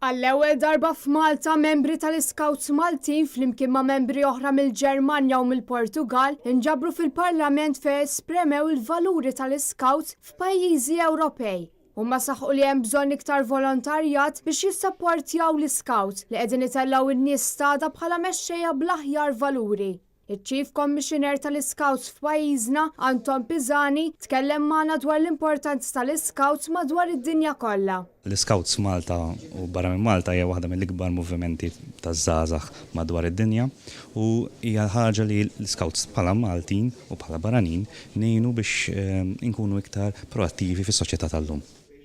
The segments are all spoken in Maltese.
Għall-ewwel darba f'Malta, membri tal-Iscouts Maltin flimkien ma' membri oħra mill-Ġermanja u mill-Portugall inġabru fil-Parlament fejn esprimew il-valuri tal-Iscouts f'pajjiżi Ewropej. Huma saħqu li hemm bżonn iktar volontarjat biex jissapportjaw l-Iscouts li qegħdin itellgħu n-nies t'għada bħala mexxejja bl-aħjar valuri. Iċ-Chief Commissioner tal-Iscouts f'pajjiżna, Anton Pisani, tkellem magħna dwar l-importanza tal-Iscouts madwar id-dinja kollha. L-Iscouts Malta u barra minn Malta hija waħda mill-ikbar movimenti taż-żgħażagħ madwar id-dinja u hija ħaġa li l-Iscouts bħala Maltin u bħala barranin ngħinu biex inkunu iktar proattivi fis-soċjetà tal-lum.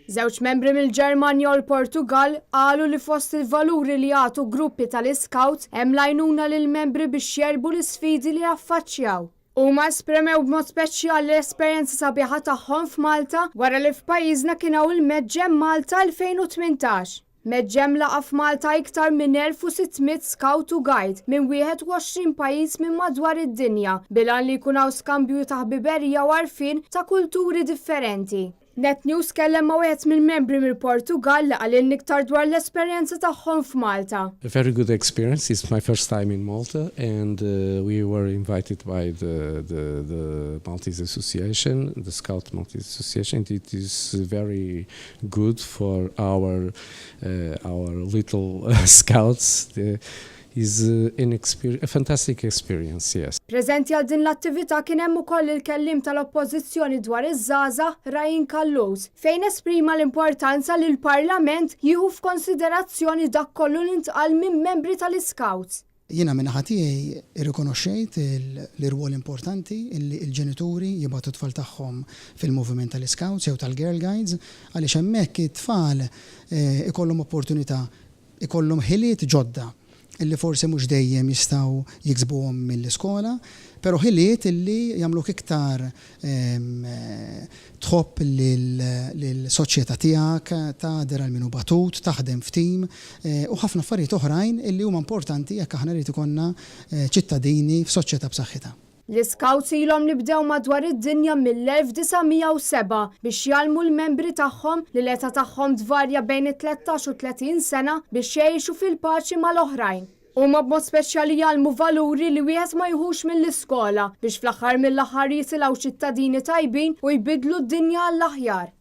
Żewġ membri mill-Ġermanja u l-Portugall qalu li fost il-valuri li jagħtu gruppi tal-Iscouts hemm l-għajnuna lill-membri biex jegħlbu l-isfidi li jaffaċċjaw. Huma esprimew b'mod speċjali l-esperjenza sabiħa tagħhom f'Malta wara li f'pajjiżna kien hawn il-MedGem Malta 2018. MedGem laqa' f'Malta iktar minn 1,600 scout u guide minn 21 pajjiż minn madwar id-dinja bil-għan li jkun hawn skambju ta' ħbiberija u għarfien ta' kulturi differenti. Net News tkellem ma' wieħed mill-membri mill-Portugall li qalilna iktar dwar l-esperjenza tagħhom f'Malta. A very good experience. It's my first time in Malta and we were invited by the, the, the Maltese Association, the Scout Maltese Association. It is very good for our, our little scouts. The, is an experience, a fantastic experience, yes. Preżenti għal din l-attività kien hemm ukoll il-kelliem tal-Oppożizzjoni dwar iż-żgħażagħ Ryan Callus, fejn esprima l-importanza li l-Parlament jieħu f'konsiderazzjoni dak kollu li ntqal minn membri tal-Iscouts. Jiena min-naħa tiegħi irrikonoxxejt l-irwol importanti li l-ġenituri jibagħtu t-tfal tagħhom fil-moviment tal-Iscouts jew tal-Girl Guides għaliex hemmhekk it-tfal ikollhom opportunità ikollhom ħiliet ġodda illi forsi mhux dejjem jistgħu jiksbuhom mill-iskola, però ħiliet illi jagħmluk iktar tħobb lill-soċjetà tiegħek, tagħder għal min hu batut, taħdem f'tim u ħafna affarijiet oħrajn illi huma importanti jekk aħna rrid ikollna ċittadini f'soċjetà b'saħħitha. L-Iscouts ilhom li bdew madwar id-dinja mill-1907 biex jgħallmu l-membri tagħhom li l-età tagħhom tvarja bejn it-13 u 30 sena biex jgħixu fil-paċi mal-oħrajn. Huma b'mod speċjali jgħallmu valuri li wieħed ma jiħux mill-iskola biex fl-aħħar mill-aħħar jitilgħu ċittadini tajbin u jbiddlu d-dinja għall-aħjar.